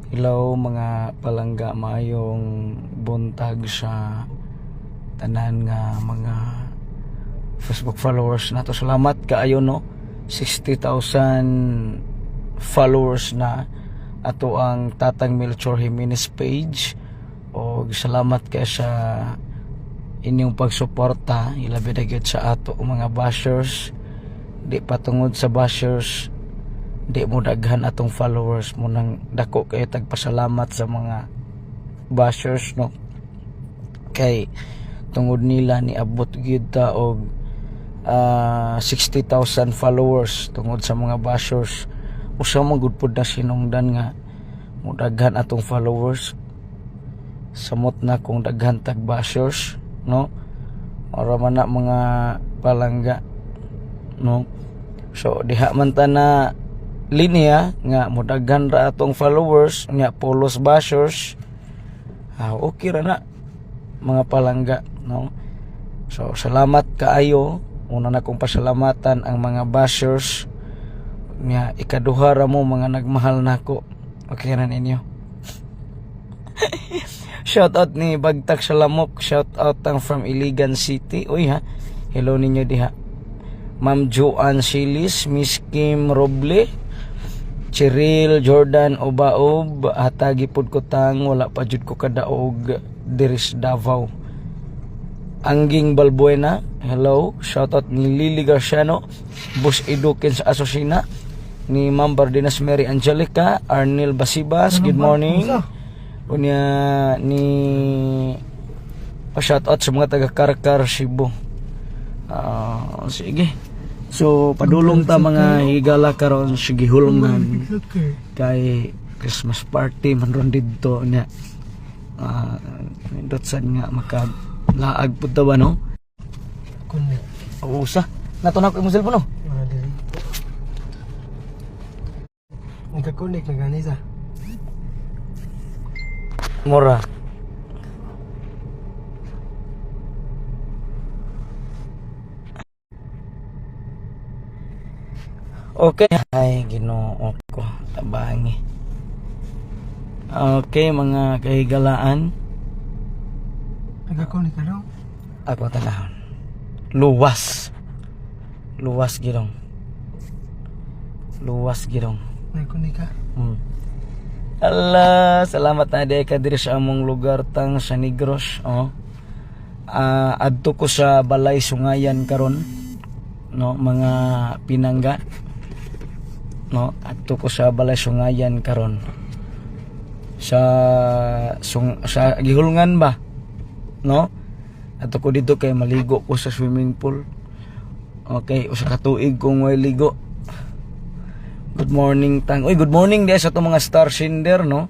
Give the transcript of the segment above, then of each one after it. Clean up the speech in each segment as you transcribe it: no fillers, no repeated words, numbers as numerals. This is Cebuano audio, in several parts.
Hello, mga palangga, maayong buntag sa tanan nga mga Facebook followers nato. Salamat kaayo, no. 60,000 followers na ato ang Tatang Melchor Jimenez page. Og salamat kay sa inyong pagsuporta, ilabi na gyud sa ato mga bashers. Di patungod sa bashers, di mo daghan atong followers mo. Nang dako kay tagpasalamat sa mga bashers, no, kay tungod nila niabot gyud ta og 60,000 followers tungod sa mga bashers. Usa man gud pud na sinungdan nga mo daghan atong followers, samot na kung daghan tag bashers, no? Ora man na, mga palangga, no? So diha man ta na linya nga modaghan ra atong followers nga pulos bashers. Ah, okay ra na, mga palangga, no? So salamat kaayo. Una na kong pasalamatan ang mga bashers nga, ikaduha ra mo mga nagmahal nako. Okay ra ninyo. Shout out ni Bagtak Salamok, shout out ang from Iligan City. Uy ha, hello ninyo diha. Ma'am Joanne Silis, Miss Kim Roble, Cheryl Jordan Obaob, hatagi pud ko tang, wala pa jud ko kadaog diri sa Davao. Angging Balbuena, hello. Shout out ni Lily Garciano, Bus Edukin sa Asusina, ni Ma'am Bardinas Mary Angelica, Arnel Basibas, good morning. Unya ni pa shout out sa mga taga Karkar, Cebu. Ah, sige. So padulong ta, mga higala, karon sa gihulngan kay Christmas party man ron didto nya. Ah, nindot sad nga maka laag pud ta ba, no? Connect. Oo, usa. Nato na ko imong cellphone, no. Mga dili. Nagka-connect na gani sa. Mura. Okay. Ay, Ginoo ko. Tabangi. Okay, mga kahigalaan. Nagka-connect ka daw. Ako tanahon. Luwas. Luwas girong. Luwas girong. Nagka-connect ka. Ala, salamat na di ka diri sa among lugar tang sa Negros, oh. Ah, adto ko sa Balay Sungayan karon, no, mga pinangga. No, adto ko sa Balay Sungayan karon. Sa gihulngan ba? No? Adto ko dito kay maligo ko sa swimming pool. Okay, usa ka tuig kong way ligo. Good morning tang. Uy, good morning di sa atong mga star sender, no.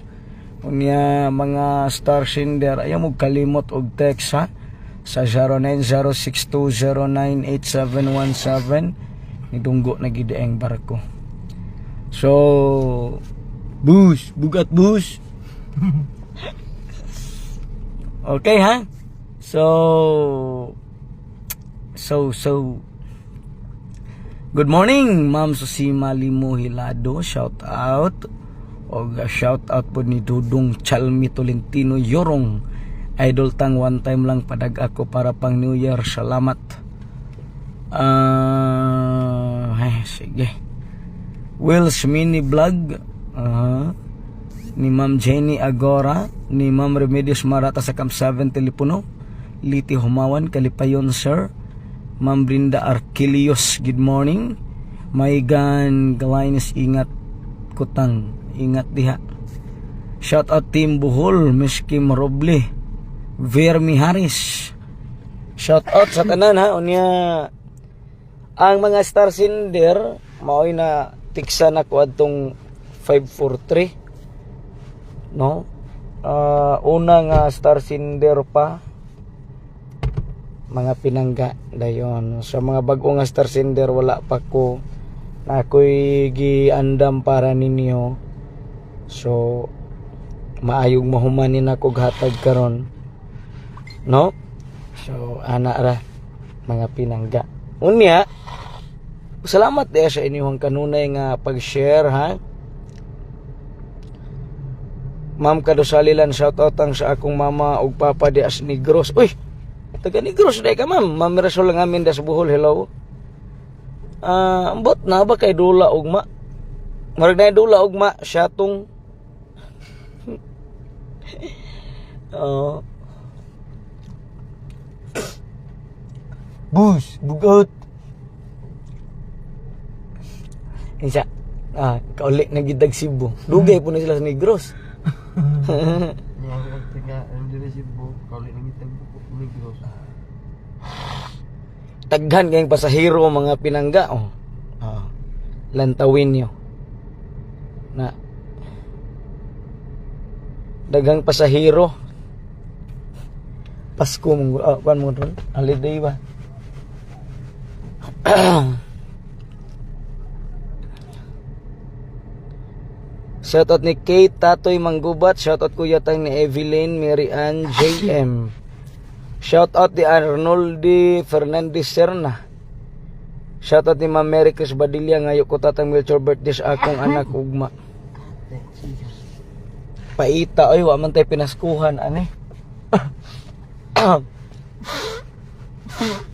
Unya mga star sender, ayaw mo kalimot og text ha sa 0906209871. Nidunggo na gid ang barko. So, bus, bugat bus. Okay ha? So, good morning, Ma'am Susima Limo Hilado. Shout out. Og shout out po ni Dudong Chalmi Tolentino Yorong. Idol tang, one time lang padag ako para pang New Year. Salamat. Ah, eh, sige. Will's Mini Vlog. Ni Ma'am Jenny Agora, ni Ma'am Remedios Marata sa Camp 7 Telepono, Liti Humawan, Kalipayon sir, Ma'am Brinda Arquilios, good morning. Maigan Galines, ingat kutang, ingat diha. Shout out Team Bohol, Miss Kim Roble, Vermi Harris. Shout out sa tanan ha, unya ang mga star sender maoy na tiksa na ko adtong 543, no? Ah, una nga star sender pa, mga pinangga. Dayon sa mga bag-o nga star sender, wala pa ko na ako'y giandam para ninyo. So maayong mahumanin ako hatag karon, no? So ana ra, mga pinangga. Unya salamat diha sa inyong kanunay nga pag-share ha. Ma'am Kadosalilan, shout out ang sa akong mama ug papa di as Negros. Uy, taga Negros day ka, ma'am. Ma'am Mirasol lang amin das Bohol, hello. Ah, ambot na ba kay dula ugma? Murag na dula ugma, siya tong. Oh. Bus, bugot. Insa. Ah, kauli na gidag Cebu. Dugay po na sila sa Negros. Niya ako magtaga, ang diri Cebu, kauli na gitag Negros. Taghan kayong pasahero, mga pinangga, oh. Ah, lantawin nyo. Na daghang pasahero. Pasko mong kuan mo ron. Holiday ba? Shoutout ni Kate Tatoy Manggubat, shoutout Kuya Tang ni Evelyn Mary Ann JM. Shoutout ni Arnoldi Fernandez Serna. Shoutout ni Ma'am Mary Chris Badilla, ngayo ko tatang Melchor birthday sa akong anak ugma. Paita oy, wa man tay pinaskuhan ani.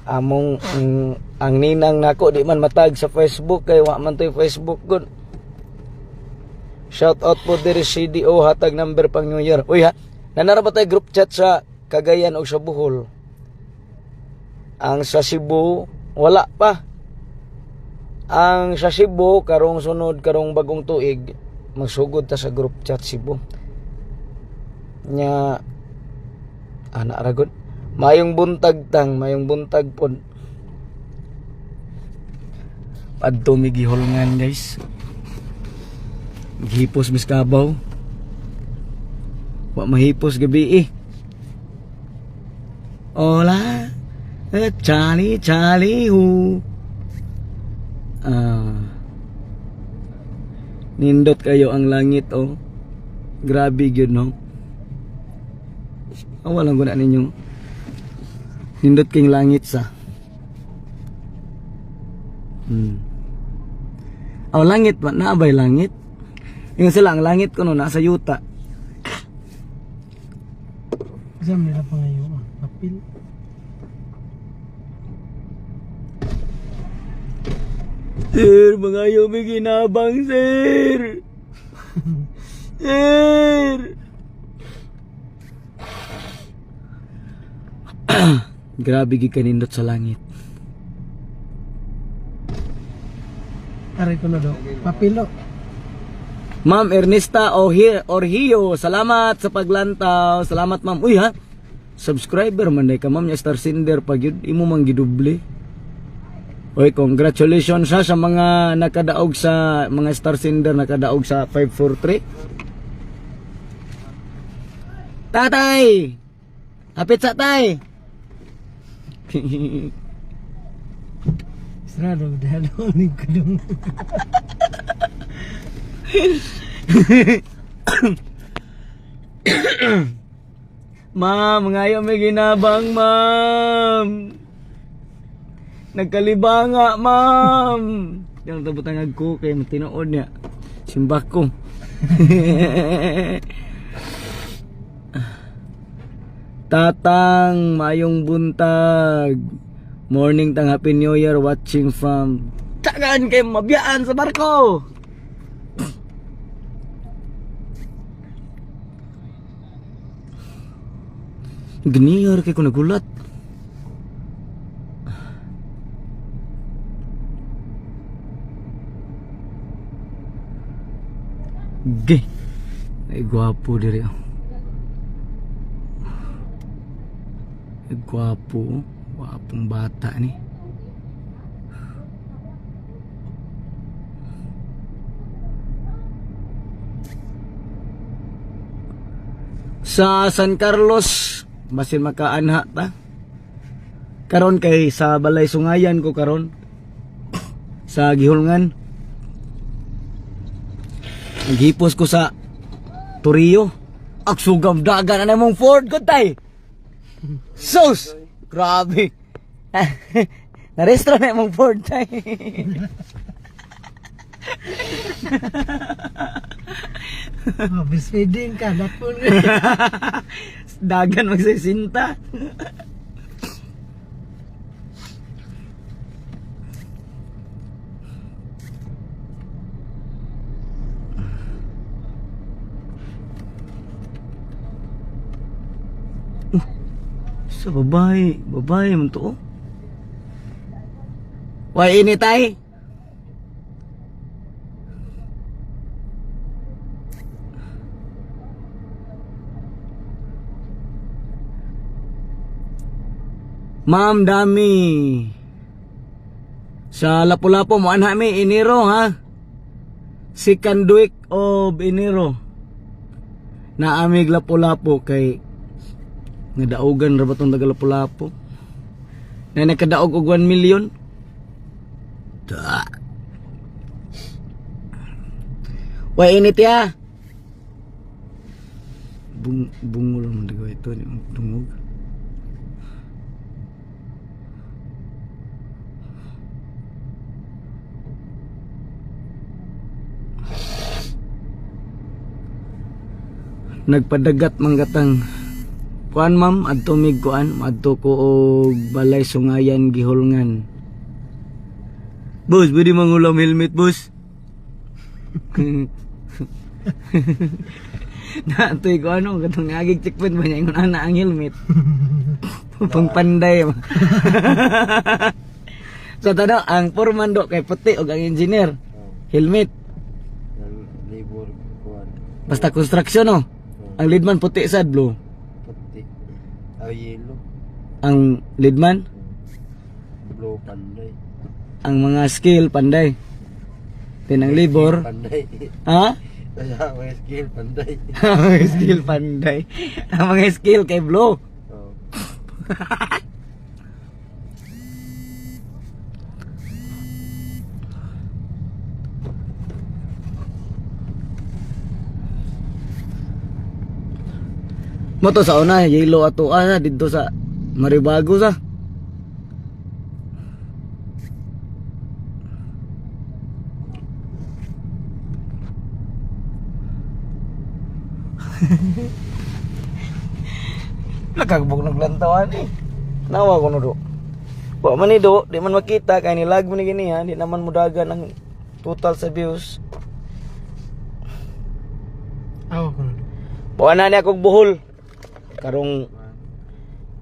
Among ang ninang nako di man matag sa Facebook kay wa man tay Facebook gud. Shout out po diri CDO, hatag number pang New Year. Uy ha, nanara ba tayo group chat sa Cagayan o sa Bohol? Ang sa Cebu wala pa. Ang sa Cebu karong sunod, karong bagong tuig magsugod ta sa group chat Cebu. Nya ana ra gud. Mayong buntag tang, mayong buntag pod. Adto mi gihulngan, guys. Gihipos mis kabaw. Wa mahipos gabi eh. Hola, eh, Charlie, Charlie, who? Ah. Nindot kayo ang langit, oh. Grabe gyud, no. Ah, walang guna ninyo. Nindot king langit sa. Oh, langit ba? Naabay langit. Yung sila, ang langit ko no, nasa yuta. Saan nila pa ngayon? Papel. Sir, mga may ginabang, sir. Sir. Grabe gid kanindot sa langit. Aray ko na daw. Papel o. Ma'am Ernesta Orhio, salamat sa paglantaw. Salamat, ma'am. Uy ha. Subscriber man day ka, ma'am, nya star sender pag yun imo mang giduble. Uy, congratulations ha sa mga nakadaog, sa mga star sender nakadaog sa 543. Tatay! Hapit sa tay! Sarado, dahil ni kudong. Ma'am, ngayon may ginabang, ma'am. Nagkalibanga, ma'am. Yang tabutangag ko kay tinuod niya. Simbak ko. Tatang, mayong buntag. Morning tang, Happy New Year, watching from Tagan kay mabiyaan sa barko. Gniyar kay ko nagulat. Ge. Ay, gwapo diri, oh. Ay, gwapo, oh. Gwapong bata ni. Sa San Carlos, basin makaanha ta. Karon kay sa Balay Sungayan ko karon. Sa Gihulngan. Naghipos ko sa Turio. Agsugam dagan na mong Ford ko tay. Sus! Grabe. Narestro na mong Ford tay. Oh, breastfeeding ka, dakpon. Dagan magsisinta. Sa babae, babae man to, oh. Why ini tay? Ma'am Dami. Sa Lapu-Lapu mo anha mi Enero ha. Second week of Enero. Naamig Lapu-Lapu kay nadaugan ra ba tong taga Lapu-Lapu? Na nakadaog og 1 million. Da. Way init ya. Bungol man daga ito ni dungog. Nagpadagat manggatang kuan ma'am, adto mig kuan, adto ko og Balay Sungayan, Gihulngan. Boss, pwede mangulam helmet, boss. Naatoy ko ano katong agig checkpoint ba niya ingon ana ang helmet pangpanday. Sa tanaw ang foreman do kay puti og ang engineer helmet. Ang labor kuan. Basta construction, no. Ang leadman puti sad, blue? Puti. Ay, yellow. Ang leadman? Blue panday. Ang mga skill panday. Tinang labor. Panday. Ha? Kaya mga skill panday. Ang mga skill panday. Ang mga skill kay blue. Oh. Mo to sa una, yellow ato ah, didto sa Maribago sa. Nakagbog naglantawan eh. Nawa ko no do. Wa man ni do, di man makita kay nilag mo ni gini ha, di naman mudagan ang total sa views. Aw ko na. Buwan na niya akong buhol. Karong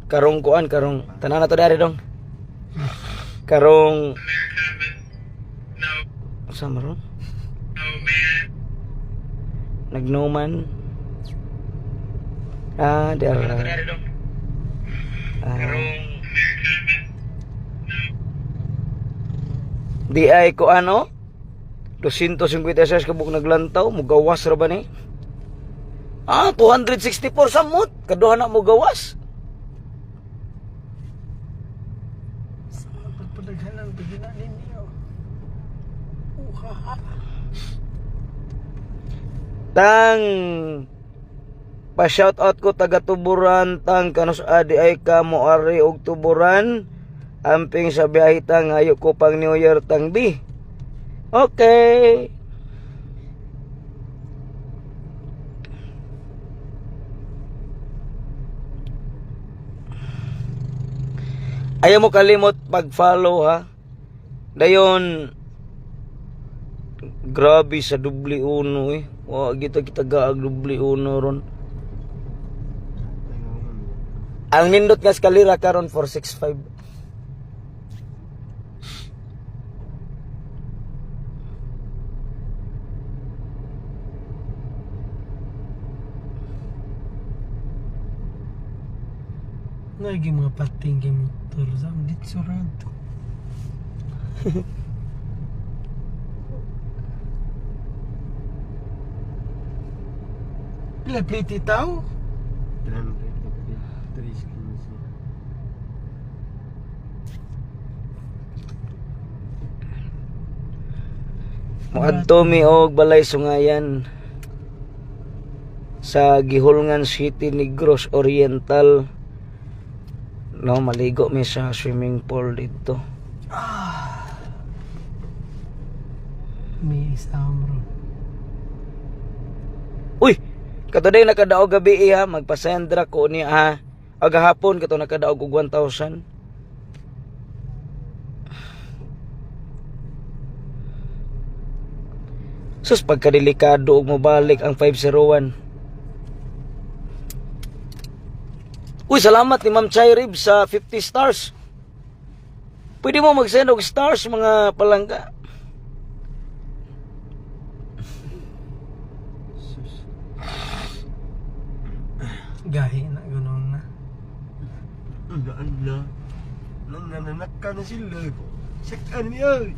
karong kuan karong tanan na to dari dong. Karong sa maron? Nagnoman. Ah, di ara. Ah. Di ay ko ano? 256 kabuk naglantaw, mugawas ra ba ni? Ah, 264 samot. Kaduha na mo gawas. Pagpadaghanan pagina ninyo. Uhaha. Tang pa shout out ko taga Tuburan tang kanus adi ay ka mo ari og Tuburan amping sa biyahe tang ayo ko pang New Year tang bi. Okay. Ayaw mo kalimot pag-follow ha. Dayon grabe sa dubli uno eh. Wa kita kita gaag dubli uno ron. Ang nindot nga eskalera karon 465. Nagi mga pating kay motor sa dit surado. Pila plate tao? 315. Moadto mi og Balay Sungayan sa Gihulngan City, Negros Oriental. No, maligo mi sa swimming pool dito. May isang bro. Uy, katuday nakadaog gabi eh, ha, magpasendra ko niya ha. Agahapon kato nakadaog og 1,000. Sus, pagkadelikado og mobalik ang 501. Uy, salamat ni Ma'am Chai Rib sa 50 stars. Pwede mo mag-send og stars, mga palangga. Sus. Gahi na ganoon na. Ala, ala. Nanananak ka na sila. Sakan niya.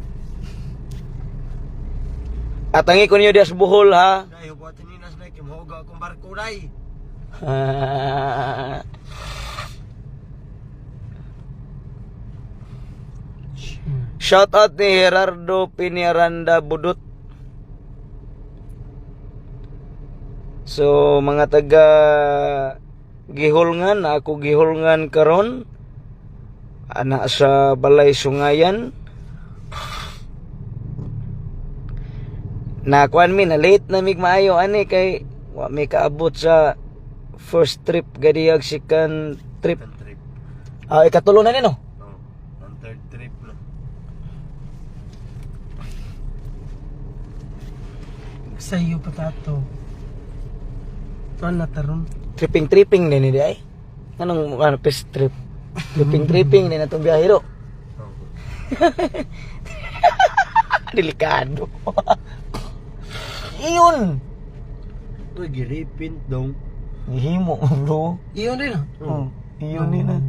At ang ko niyo diya sa Bohol ha. Dahil buhatin ni Nas na kimuhuga akong barko day. Shout out ni Gerardo Pinaranda Budut. So mga taga Gihulngan, ako Gihulngan karon. Ana sa Balay Sungayan. Na kuan mi na late na mig maayo ani kay wa mi kaabot sa first trip gadiyag second trip. Second trip. Ah, ikatulo na ni no. Oh, ang third trip na. Sayo pa tato. Tuan na taron. Tripping tripping din ni ay. Anong ano first trip? Tripping tripping din atong biyahero. Oh. Delikado. Iyon. Uy, giripint dong. Gihimo bro. Iyon din ah. Oh, iyon ni na.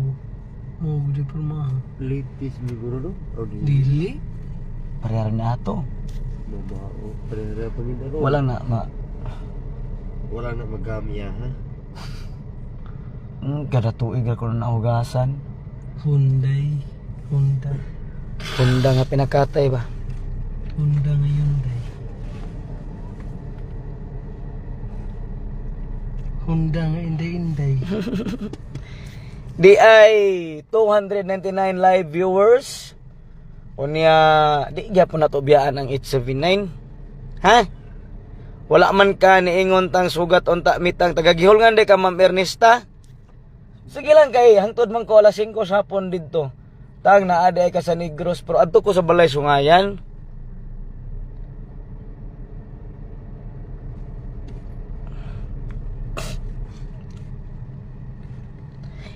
Mo di porma. Latest siguro do. O di. Dili. Parehar na ato. Mabao. Parehara pa nila ro. Wala na ma. Wala na magamya ha. Kada tuig ra ko na nahugasan. Hyundai. Honda. Honda nga pinakatay ba. Honda nga Hyundai. Honda nga Inday-Inday. Di ay 299 live viewers. Unya di gyapon nato biyaan ang 879. Ha? Wala man ka niingon tang sugat unta mitang tagagihol nga di ka Ma'am Ernesta. Sige lang kay hangtod man ko alas 5 sa hapon didto. Tang naa di ay ka sa Negros pero adto ko sa Balay Sungayan.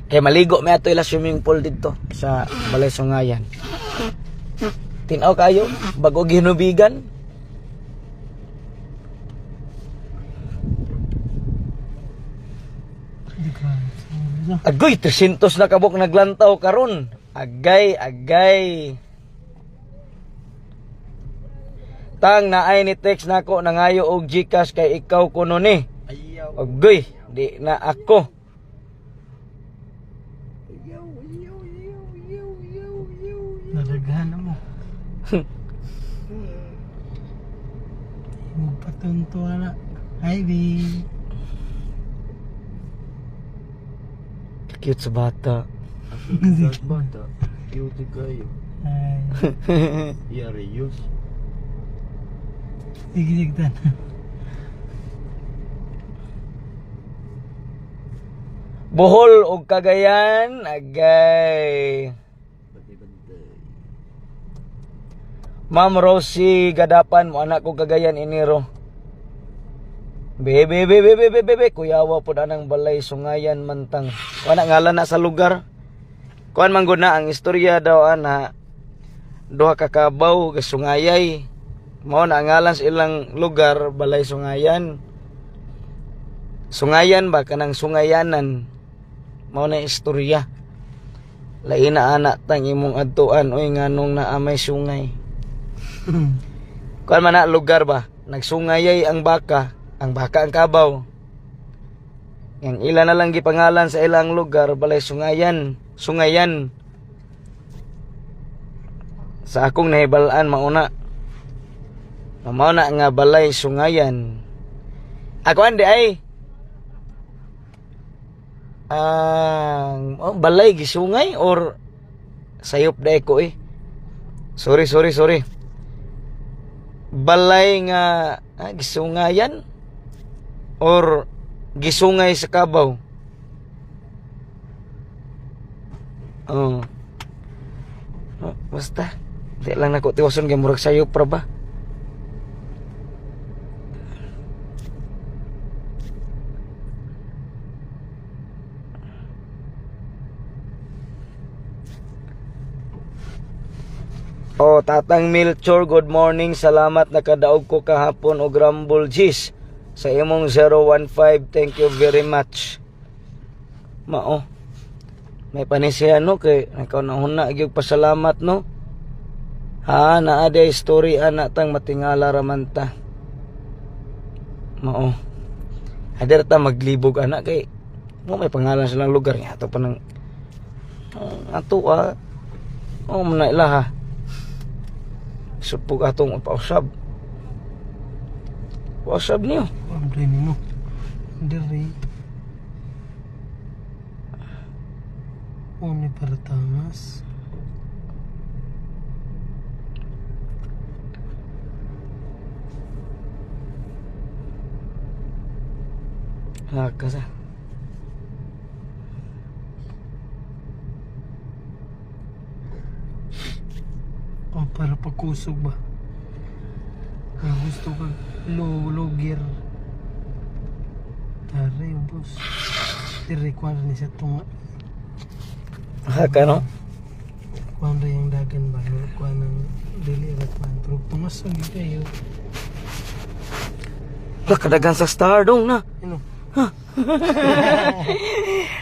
Kay maligo may ato ila swimming pool didto sa Balay Sungayan. Tinaw kayo bago ginubigan. Di ka. Agoy, 300 na kabok naglantaw karon. Agay, agay. Tang naay ni text nako nangayo og GCash kay ikaw kuno ni. Ayaw. Agoy, di na ako. Ayaw, ayaw, ayaw, ayaw, ayaw, ayaw. Nadaghan na mo. Magpatunto na. Hi, B. Cute sa bata. Ang bata. Cute kayo. Hi. Yari yus. Sige, sige, tan. Bohol og Cagayan, agay. Bantay-bantay. Ma'am Rosie Gadapan mo anak ko Cagayan Enero. Bebe bebe bebe bebe kuyawa pud anang Balay Sungayan mantang. Kuan ngalan na sa lugar. Kuan man gud na ang istorya daw ana duha ka kabaw gasungayay. Mao na ang ngalan sa ilang lugar Balay Sungayan. Sungayan ba kanang sungayanan. Mao na istorya. Lain na ana tang imong adtuan oy nganong naa may sungay. Kuan man na lugar ba? Nagsungayay ang baka, ang baka ang kabaw. Ang ila na lang gipangalan sa ilang lugar Balay Sungayan, Sungayan. Sa akong nahibalaan mauna. Mao na nga Balay Sungayan. Ako andi ay ang oh, balay gisungay or sayop dai ko eh. Sorry, sorry, sorry. Balay nga ah, gisungayan. Or gisungay sa kabaw. Oh. Oh, basta. Di lang nako tiwason kay murag sayo pra ba. Oh, Tatang Milchor, good morning. Salamat, nakadaog ko kahapon og Rumble G's sa imong 015. Thank you very much. Mao. May panisiya no kay nakaunahuna gyud pasalamat no. Ha, naa day story ana tang matingala ra man ta. Mao. Hadir ta maglibog ana kay mo may pangalan silang lugar nga ato pa nang ato ah. Oh, man na ilaha. Supog atong pausab. Pausab niyo. Ang ni no. Diri. Uni para tamas. Ha, kasa. O para pagkusog ba? Kung gusto ka low, low gear. Tara yung boss. Diri kuan ni sa tunga. Ha, ka no? Kuan ra yung dagan ba? No? Kuan ang dili ra kuan. Pero tungas ang gid kayo. Lah, kadagan sa star dong na. Ano?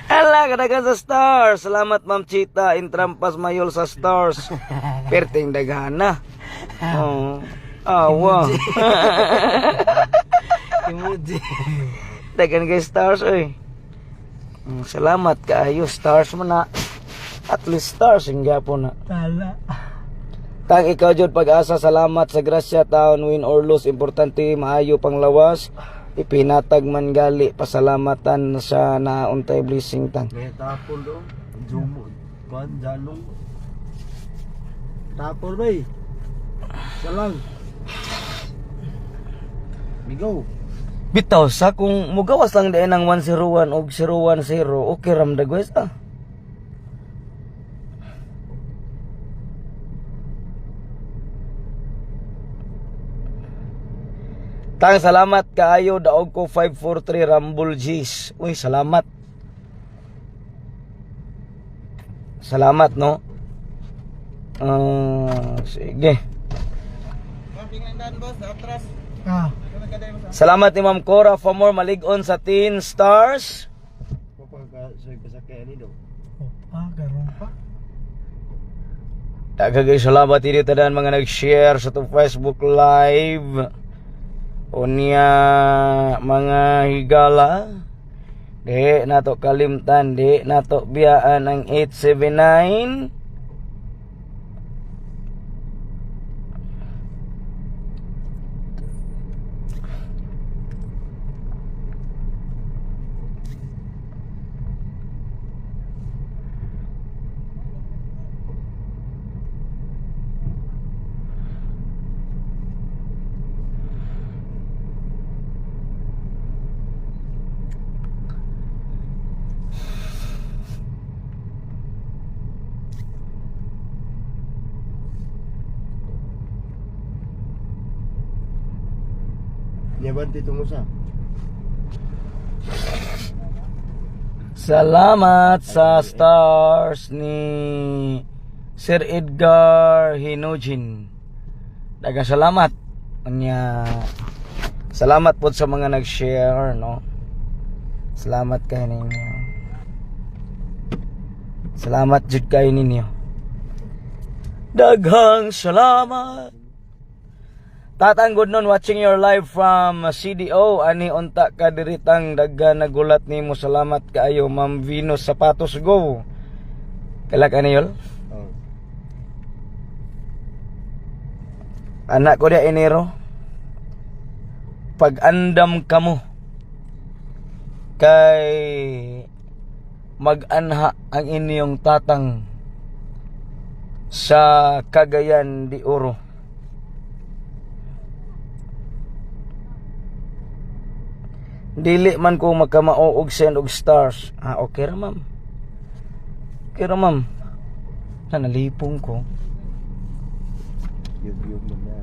Ala, kadagan sa stars. Salamat, Ma'am Chita. Intrampas mayol sa stars. Perting daghana. Oh. Awa. Emoji. Dagan kay stars oy. Salamat kaayo stars mo na. At least stars ang gapon na. Tala. Tang ikaw jud pag-asa, salamat sa grasya taon, win or lose, importante maayo panglawas, ipinatag man gali pasalamatan sa nauntay blessing tang. May tapol do. Jumo. Kuan jalong. Tapol bay. Salang. Migo. Bitaw sa kung mugawas lang diay ng 101 og 010, okay ram dagwes ah. Tang salamat kaayo, daog ko 543 Rumble G's. Uy, salamat. Salamat no. Ah, sige. Ah. Salamat ni Ma'am Cora Famor Malig-on sa Teen Stars. Mapagka soy pasakyan ni do. Opa, garon pa. Daghang salamat ini tanan mga nag-share sa itong Facebook Live. Unya mga higala. Di nato kalimtan, di nato biyaan ang 879. Nyaban tito mo sa. Salamat sa stars ni Sir Edgar Hinojin. Daghang salamat. Unya, salamat po sa mga nag-share, no. Salamat kayo ninyo. Salamat jud kayo ninyo. Daghang salamat. Tatang, good noon, watching your live from CDO ani unta ka diritang daghan nagulat nimo, salamat kaayo Ma'am Venus Sapatos go. Kala ka niyol? Oh. Anak ko dia Enero. Pag-andam kamo kay mag-anha ang inyong tatang sa Cagayan de Oro. Dili man ko makamao og send og stars. Ah, okay ra, ma'am. Okay ra, ma'am. Na nalipong ko. Yug-yug mo na.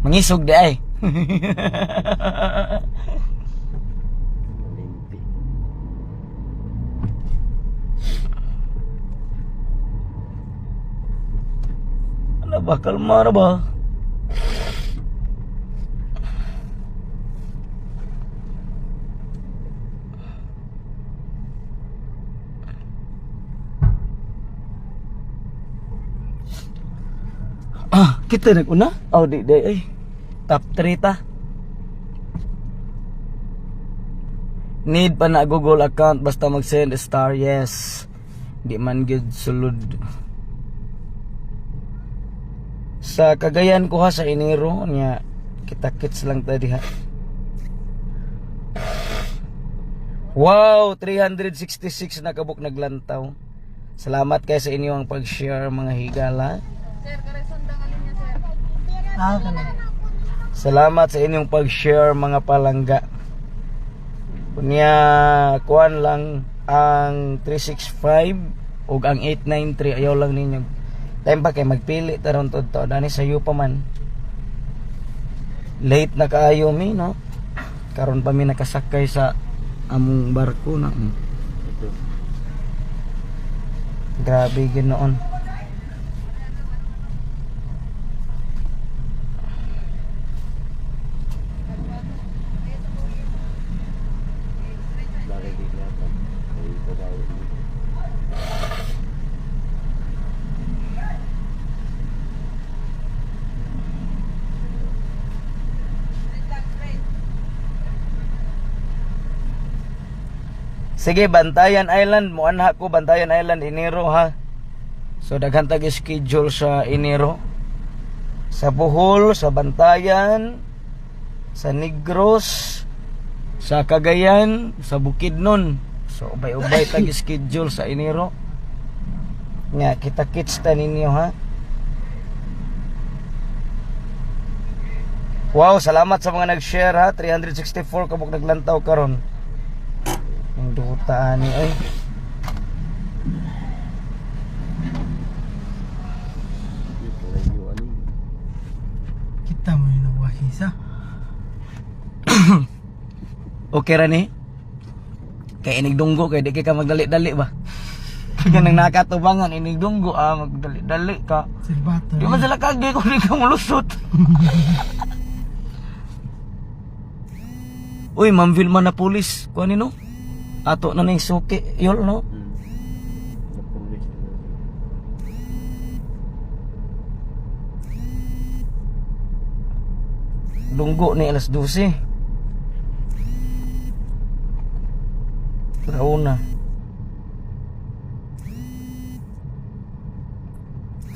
Mangisog di ay. Malimpi. Ano ba? Kalma na ba? Ah, kita nag-una? Oh, di, di, ay. Top 3 ta. Need pa na Google account basta mag-send star, yes. Di man gyud sulod. Sa Cagayan ko ha, sa Enero nya, kita-kits lang ta diha. Wow, 366 na kabuk naglantaw. Salamat kay sa inyong pag-share, mga higala. Ah, kana. Salamat sa inyong pag-share, mga palangga. Unya, kuan lang ang 365 ug ang 893, ayaw lang ninyo. Time pa kay magpili taron to to dani sayo pa man. Late na kaayo mi, no. Karon pa mi nakasakay sa among barko na. Ito. Grabe ginoon. Lagi natin. Ay, babae dito. Sige, Bantayan Island, muanha ko Bantayan Island Enero ha. So daghan tag schedule sa Enero. Sa Bohol, sa Bantayan, sa Negros, sa Cagayan, sa Bukidnon. So ubay-ubay tag schedule sa Enero. Nga kita-kits ta ninyo ha. Wow, salamat sa mga nag-share ha. 364 kabuk naglantaw karon. Ang duta ani ay. Ito, layo, ano yun? Kita mo yung nawahisa. Okay ra ni. Kay inigdunggo kay di kay ka magdali-dali ba. Kanang nakatubangan inigdunggo ah magdali-dali ka. Silbato. Di man sila kagi kung di ka mulusot. Uy, Ma'am Vilma na pulis. Kuha ni no? Ato na ning suki. Yol no? Napulis na. Dunggo ni alas 12. Launa.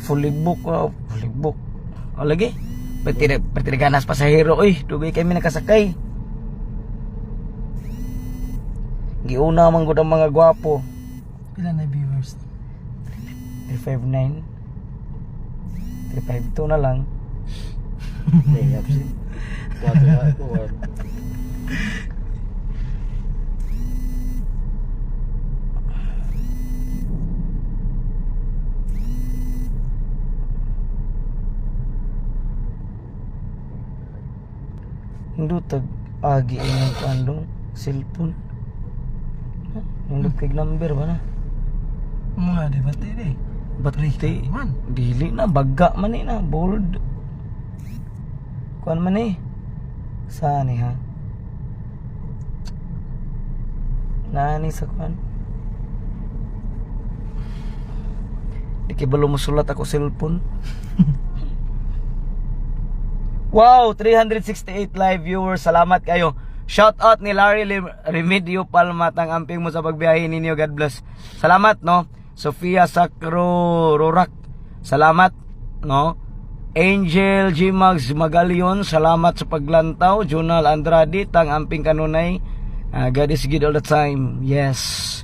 Fully book, oh, fully book. O lagi. Pwede pwede ganas pasahero oy, dugay kami nakasakay. Giuna man gud ang mga gwapo. Pila na viewers? 359, 352 na lang. May absent. Kwato na ako. Ah. Hindutag agi inyong kuandong cellphone. Hindut kay number ba na? Mga di ba tili? Battery. Man. Dili na baga man ni na bold. Kuan man ni. Saan ni ha? Naani sa kuan. Di kay balo mosulat ako cellphone. Wow, 368 live viewers. Salamat kayo. Shout out ni Larry Remedio Palma, tang amping mo sa pagbiyahe ninyo. God bless. Salamat, no. Sofia Sacro Rorak. Salamat, no. Angel G. Mags Magalion, salamat sa paglantaw. Junal Andrade, tang amping kanunay. Ah, God is good all the time. Yes.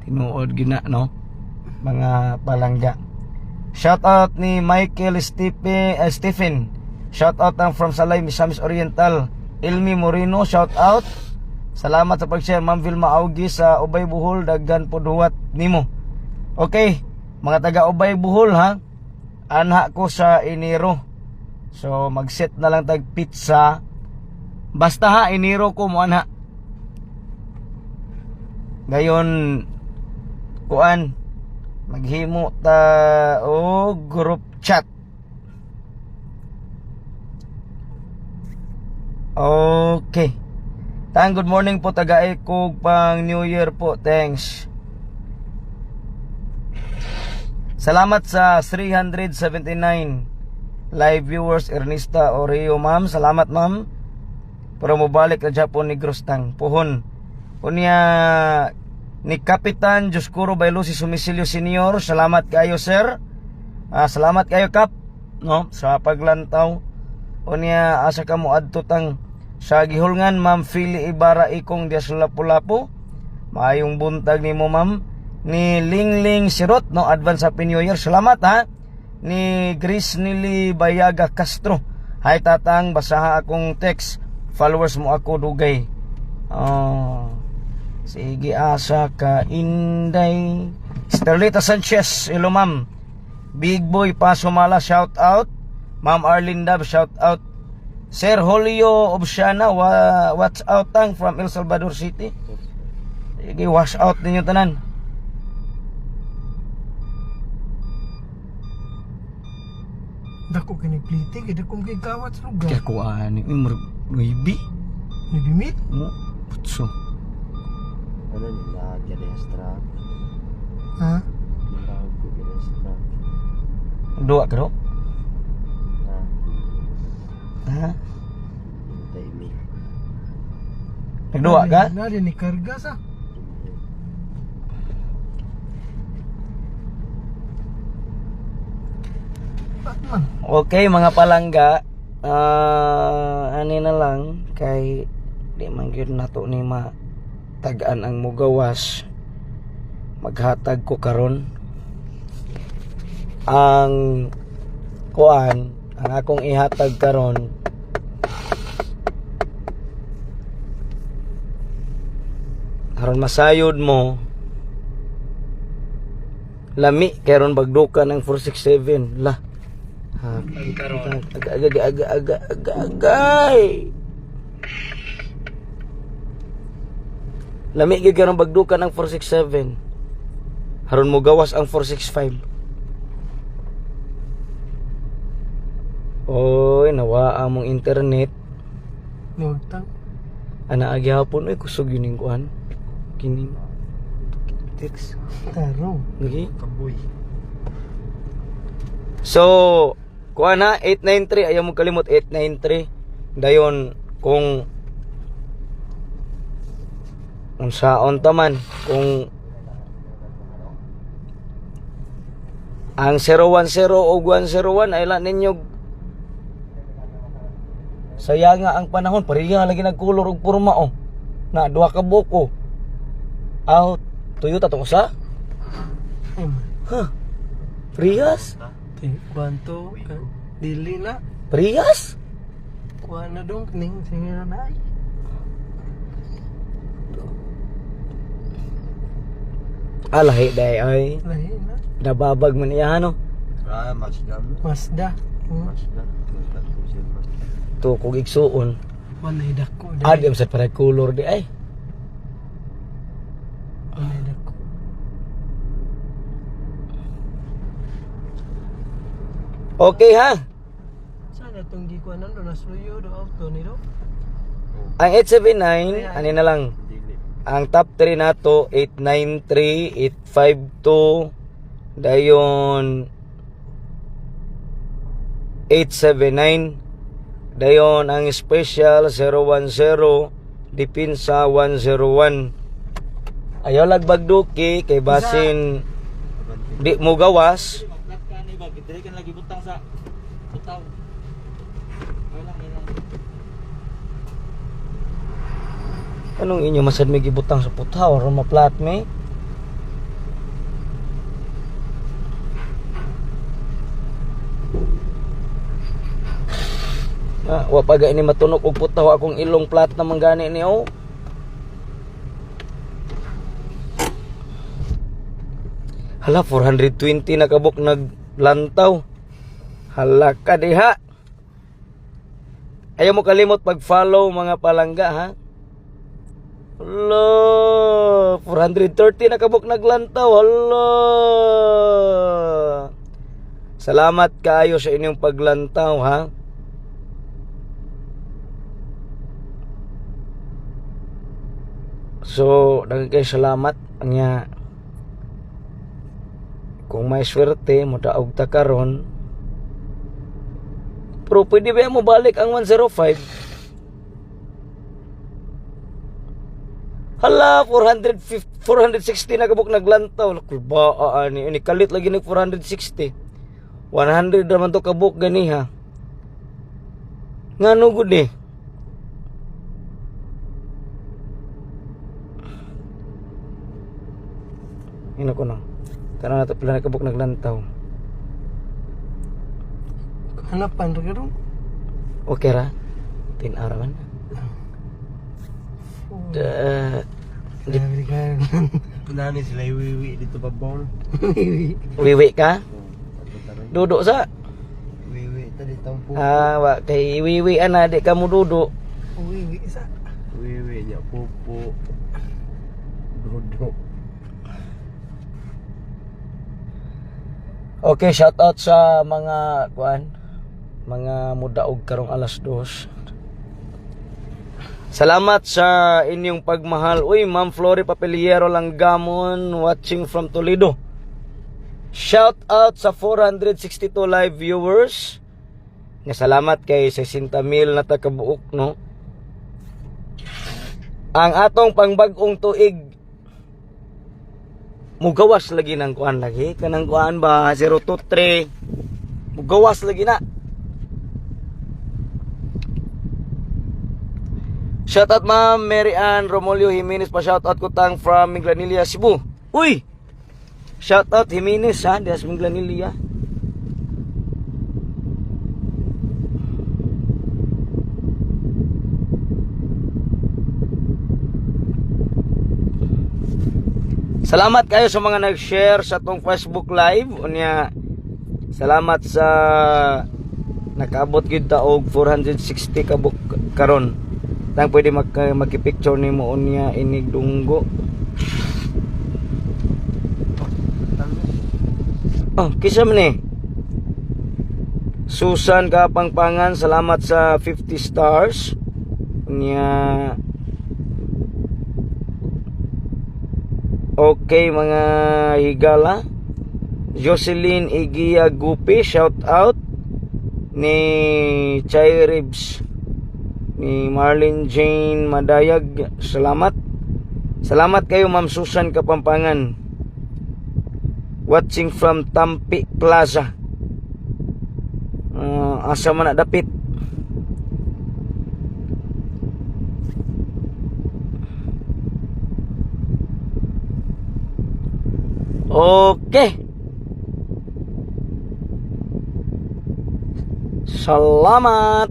Tinuod gina, no? Mga palangga. Shout out ni Michael Stephen. Shout out ang from Salay, Misamis Oriental. Ilmi Moreno, shout out. Salamat sa pag-share, Ma'am Vilma Augi sa Ubay Buhol, daghan po duwat nimo. Okay, mga taga Ubay Buhol ha. Anha ko sa Enero. So mag-set na lang tag pizza. Basta ha, Enero ko mo anha. Ngayon kuan maghimo ta o group chat. Okay. Tang, good morning po, taga Ikog pang New Year po. Thanks. Salamat sa 379 live viewers, Ernesta Oreo, ma'am. Salamat, ma'am. Pero mobalik na Japon ni Tang. Puhon. Unya ni Kapitan Joscuro Bailusi Sumisilio Senior. Salamat kayo, sir. Ah, salamat kayo, Kap, no, sa paglantaw. Unya asa ka mo adto, tang, sa gihulngan, Ma'am Philly Ibarra ikong diya sa Lapu-Lapu. Maayong buntag nimo, ma'am. Ni Lingling Sirot, no, advance Happy New Year. Salamat ha. Ni Grace Nili Bayaga Castro. Hi tatang, basaha akong text. Followers mo ako dugay. Oh. Sige, asa ka inday. Sterlita Sanchez, hello ma'am. Big Boy Pasumala, shout out. Ma'am Arlene Dab, shout out. Sir Julio Obsiana, watch out tang from El Salvador City. Sige, wash out ninyo tanan. Dako kini plite kay dako kay kawat sa lugar. Kaya ko ani, uy, murag nuibi. Nagimit. Mo, putso. Ano nila, Genestra. Ha? Nilahog ko Genestra. Dua ka do? Ha? Ha? Hintay mi. Nagduwa ka? Na ni karga sa. Batman. Okay mga palangga, ah, ani na lang kay di man gyud nato ni ma tagaan ang mugawas. Maghatag ko karon ang kuan, ang akong ihatag karon aron masayod mo lami karon bagdukan ang 467 la. Ha, aga aga aga aga aga agay. Lami gyud karon bagdukan ang 467. Haron mo gawas ang 465. Oy, nawa among internet. Nagtang. Ana agyapon oy, kusog yun yung kuan. Kini text. Taro. Lagi. Kaboy. So, kuha na, 893. Ayaw mo kalimot, 893. Dayon, kung unsaon ta man, kung ang 010 o 101 ay la ninyo sayanga ang panahon, pareha lagi nagkulor og porma oh, na duha ka buko aw Toyota tong usa. Ay man. Huh, Prius. Te kwanto dili na. Prius. Kuha na dong ning sige na na. Ay. Alahi day ay. Lahi na. Nababag man iya no. Ah, Mazda mo. Mazda. Mazda. Mazda ko siya Mazda. To kog igsuon. Walay dako. Ah, di sa para color di ay. Walay dako. Okay ha. Sana tong gikuanan do nasluyo do auto ni do. Ang 879 ani na lang. Dili. Ang top 3 nato 893, 852, dayon 879, dayon ang special 010, dipinsa 101. Ayaw lagbagduki kay basin di mo gawas. Anong inyo masad may gibutang sa putaw aron maplat may? Ah, wa pa gani matunok og putaw akong ilong plat naman gani ni oh. Hala, 420 na kabuk naglantaw. Hala ka diha. Ayaw mo kalimot pag-follow, mga palangga, ha. Hala, 430 na kabuk naglantaw. Hala. Salamat kaayo sa inyong paglantaw, ha. So, daghan kayo salamat. Anya, kung may swerte, modaog ta karon. Pero pwede ba mo balik ang 105? Hala, 450, 460 na kabuk naglantaw. Lakoy ba ani ini kalit lagi nag 460. 100 naman to kabuk ganiha. Ngano gud ni? Ino ko no. Tanaw na to pila na kabuk naglantaw. Hanapan ra karon. Okay ra. 10 hour man. Da, Grabe ka. Nani sila iwiwi dito pa ball. Wiwi ka? Duduk sa? Wiwi ta dito ang pupo. Ah, wa kay wiwi ana di ka mo duduk. Uwi, isa. Wiwi niya pupo. Dodo. Okay, shout out sa mga kuan, mga mudaog karong alas 2. Salamat sa inyong pagmahal. Uy, Ma'am Flory Papeliero Langgamon watching from Toledo. Shout out sa 462 live viewers. Nga salamat kay 60 mil na ta kabuok, no. Ang atong pangbag-ong tuig mugawas lagi ng kuan lagi kanang kuan ba 023, mugawas lagi na. Shout out Ma'am Mary Ann Romolio Jimenez, pa shout out ko tang from Minglanilla, Cebu. Uy! Shout out Jimenez ha, dias Minglanilla. Salamat kayo sa mga nag-share sa atong Facebook Live. Unya, salamat sa nakaabot gyud ta og 460 ka buok karon. Tang pwede makipicture nimo unya inig dunggo. Oh, kisa man ni? Susan Kapangpangan, salamat sa 50 stars. Unya, okay mga higala. Jocelyn Igia Gupi, shout out ni Chay Ribs, ni Marlene Jane Madayag, salamat. Salamat kayo Ma'am Susan Kapampangan. Watching from Tampi Plaza. Asa man na dapit? Okay. Salamat.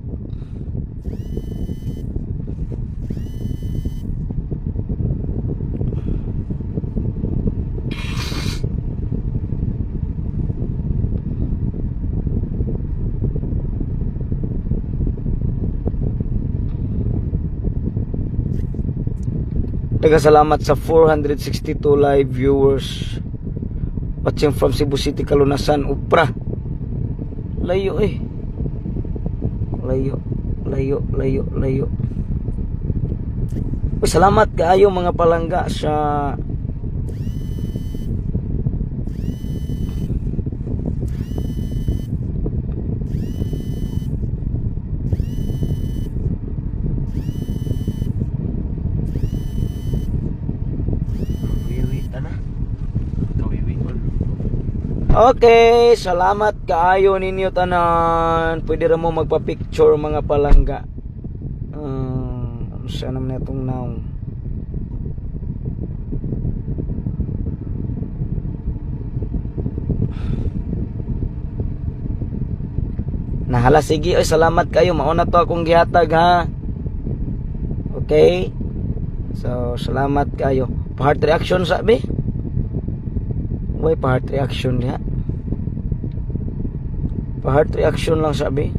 Daghang salamat sa 462 live viewers watching from Cebu City, Kalunasan, Upra. Layo eh. Layo, layo, layo, layo. Uy, salamat kaayo mga palangga sa Wiwi ta na. Kawiwi on. Okay, salamat kaayo ninyo tanan. Pwede ra mo magpa-picture, mga palangga. Saan naman itong naong? Na. Hala, sige, oy, salamat kayo. Mauna to akong gihatag, ha. Okay? So, salamat kayo. Pa-heart reaction sabi? Way pa-heart reaction niya. Pa-heart reaction lang sabi.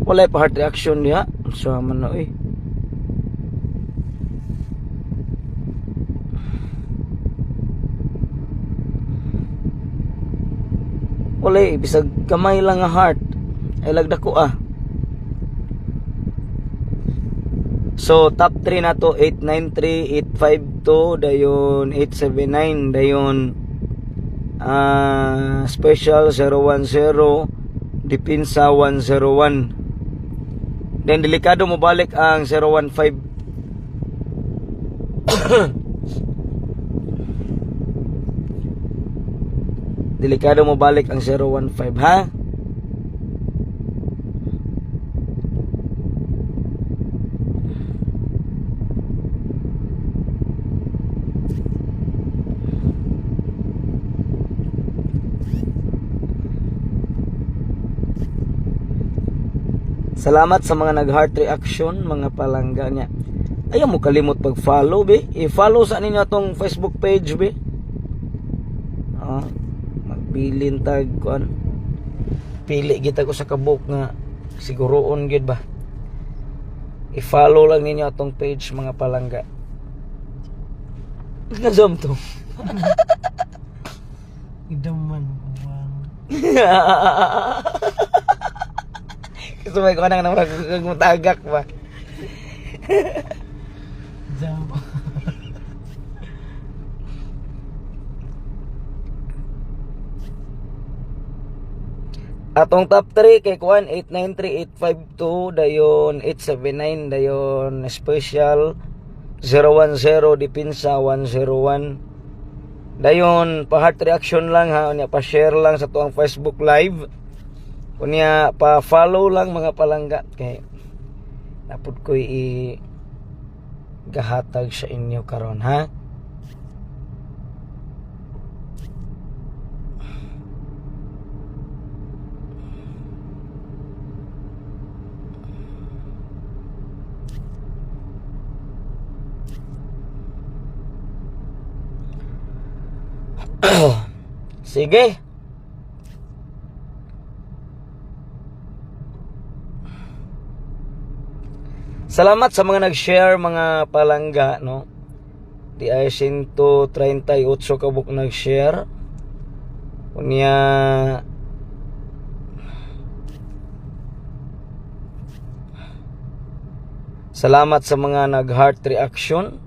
Wala pa heart reaction niya. So, man na, oy. Wala eh, bisag kamay lang nga heart. Ay lagdako ah. So top 3 na to, 893, 852, dayon 879, dayon special 010, depensa 101. Then delikado mo balik ang 015. Delikado mo balik ang 015, ha? Salamat sa mga nag-heart reaction, mga palangga niya. Ayaw mo kalimot pag-follow, be. I-follow sa ninyo atong Facebook page, be. Oh, magbilin tag kuan. Pili kita ko sa kabuk nga siguroon gyud ba. I-follow lang ninyo atong page, mga palangga. Nga to. Idaman. Wow. Gusto may kuan nang mutagak ba. Jam. Atong top 3 kay kuan 893, 852, dayon 879, dayon special 010, depensa 101. Dayon pa heart reaction lang ha, unya pa share lang sa tuang Facebook Live. Unya pa follow lang, mga palangga, kay napud ko'y i gahatag sa inyo karon, ha. Sige. Salamat sa mga nag-share, mga palangga, no. Di ay 138 kabuk nag-share. Unya salamat sa mga nag-heart reaction.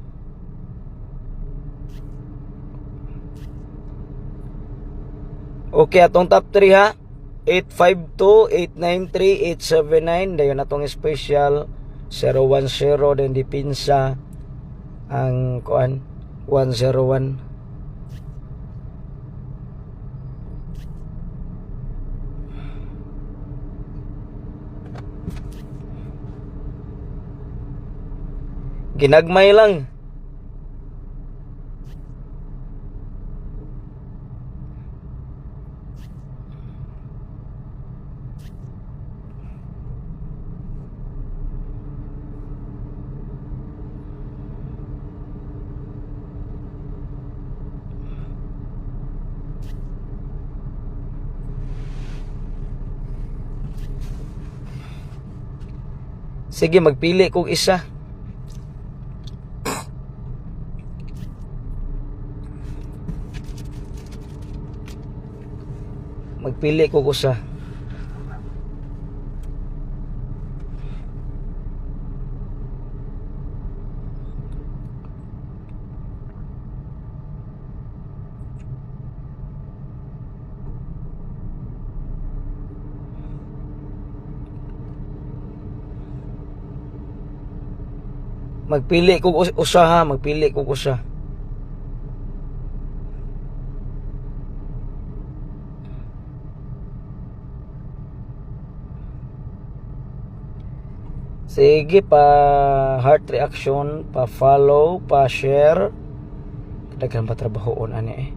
Okay, atong top 3 ha. 852, 893, 879. Dayon atong special 010, then dipinsa ang kuan 101. Ginagmay lang. Sige, magpili kog isa. Magpili kog usa. Magpili kog usa ha, magpili kog usa. Sige, pa heart reaction, pa follow, pa share. Daghan pa trabahoon ani eh.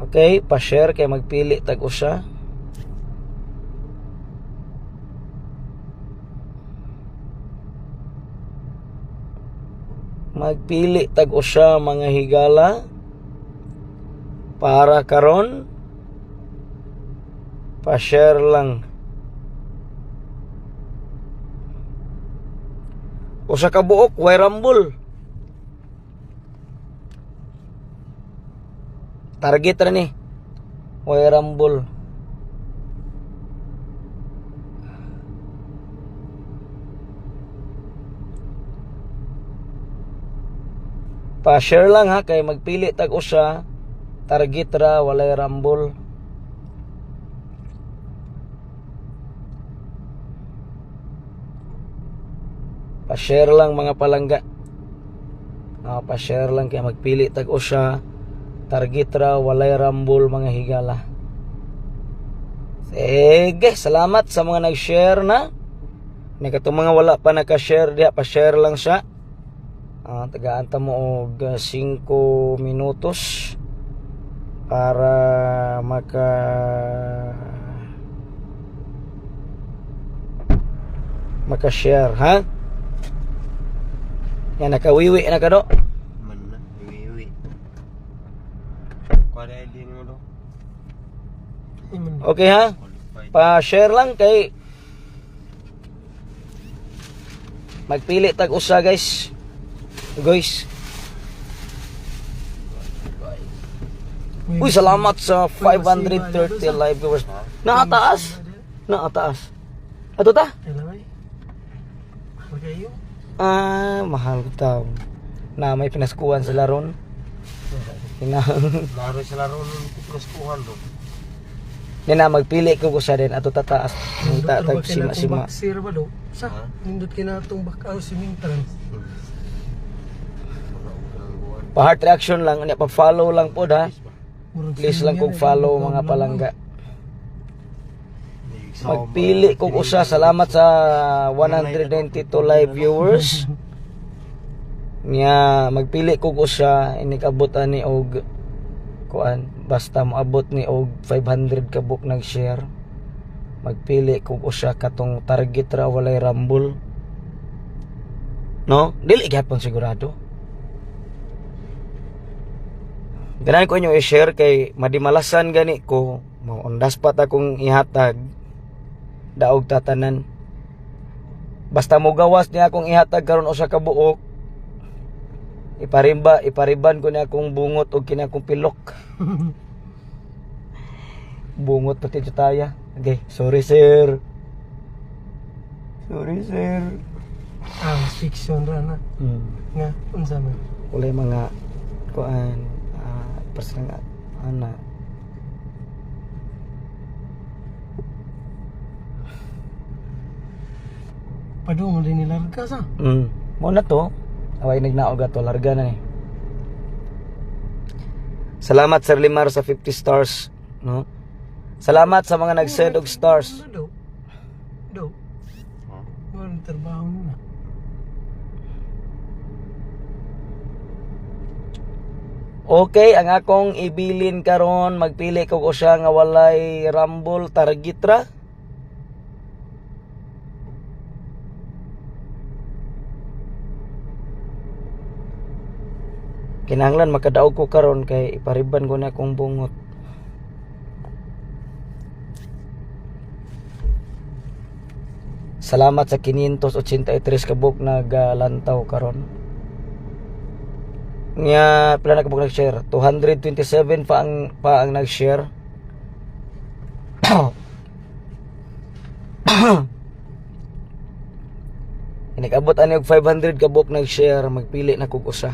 Okay, pa share kay magpili tag usa. Magpili tag usa, mga higala, para karon. Pa-share lang. Usa ka buok way rumble. Target ra ni. Way rumble. Pa-share lang ha, kay magpili tag usa, target ra walay rumble. Pa-share lang, mga palangga. Ah, pa-share lang kay magpili tag usa, target ra walay rumble, mga higala. Sige, salamat sa mga nag-share na. Ni katong mga wala pa naka-share diha, pa-share lang siya. Ah, tagaan ta mo og 5 minutos para maka-share ha. Yan, nakawiwi na ka do. Man na, iwi-iwi. Kuha na ID mo do. Iman. Okay ha? Qualified. Pa-share lang kay magpili tag usa, guys. Guys. Uy, salamat sa 530 live viewers. Naataas. Naataas. Ato ta? Kailan ay? Mahal kayo. Ah, mahal ko tao. Na may pinaskuhan sila ron. Ina. Laro sa laro nung kupraskuhan do. Nina magpili ko usa din ato tataas. Nindot Nita ra ba tag kay sima natong sima. Baksir ba do? Sa, Ha? nindot kay natong bakaw si Mintran. Pa heart reaction lang, unya pa follow lang pod ha. Murag Please lang silingan, kung eh, follow, bakaw mga lang. palangga. Magpili kog usa. Salamat sa 192 live viewers. Nya magpili kog usa, inikabot ani og kuan, basta moabot ni og 500 ka buok nag-share. Magpili kog usa katong target ra walay rumble. No, dili gyapon sigurado. Ganahan ko inyo i-share kay madimalasan gani ko mo on the spot akong ihatag daog tatanan. Basta mo gawas niya akong ihatag karon usa ka buok, iparimba ipariban ko niya akong bungot og kini akong pilok. Bungot pati taya. Okay, sorry sir. Sorry sir. Ah, mas fiction ra na. Nga, unsa man. Walay mga kuan, personal nga ana. Padung rin nilarga sa. Mo na to. Away nagnaog ato, larga na ni. Salamat Sir Limar sa 50 stars, no? Salamat sa mga nag-send og stars. Ano do? Do. Wala trabaho na. Okay, ang akong ibilin karon, magpili kog usa nga walay rumble, target ra. Kinahanglan makadaog ko karon kay ipariban ko na akong bungot. Salamat sa 583 ka buok nagalantaw karon. Nga pila na ka buok nag-share? 227 pa ang nag-share. Inikabot ani og 500 ka buok nag-share, magpili na kog usa.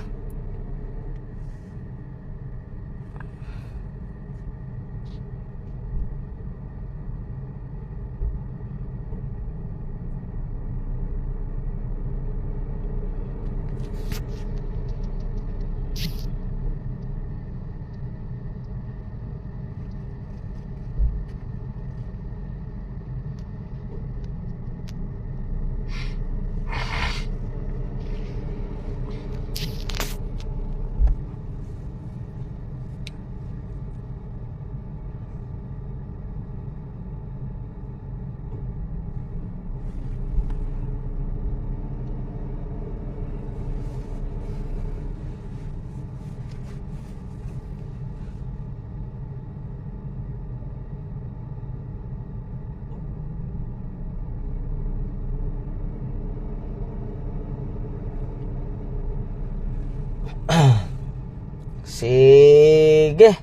Sige.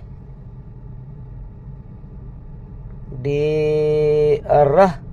Di ara.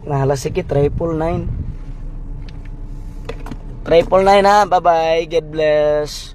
Nahala, sige, 999. 999 ha. Bye-bye. God bless.